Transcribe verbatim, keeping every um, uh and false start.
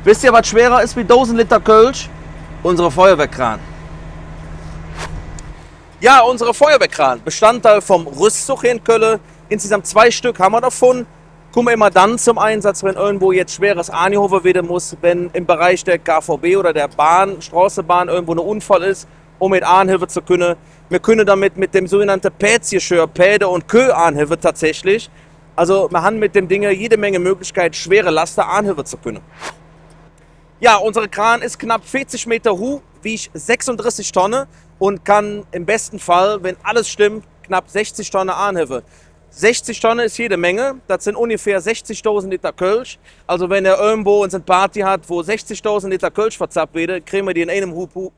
Wesst ehr, wat schwerer es wie dausend Liter Kölsch? Unse Feuerwehrkran. Jo, unse Feuerwehrkran, Bestandteil vum Rüstzog hee en Kölle. Insgesamp zwei Stöck han mer dovun. Kumme immer dann zom Einsatz, wann irgendwo jetz Schweres aangehovve wääde muss, wann em Bereich der K V B oder der Bahn, Stroßebahn, irgendwo ne Unfall es, öm et aanhevve ze künne. Mer künne domet met dem sogenannte Päädsgeschirr, Pääde un Köh aanhevve tatsächlich. Also, mer han met dem Dinge jede Menge Möglichkeit, schwere Laste aanhevve ze künne. Jo, unse Kran es knapp veezig Meter huh, wieg sechsundressig Tonne un kann em beste Fall, wann alles stemmp, knapp sechzig Tonne aanhevve. Sechzig Tonne es jede Menge, dat sin ungefähr sechzigdausend Liter Kölsch. Also, wann ehr irgendwo en Party hat, wo sechzigdausend Liter Kölsch verzapp wääde, krige mer die en einem Hup,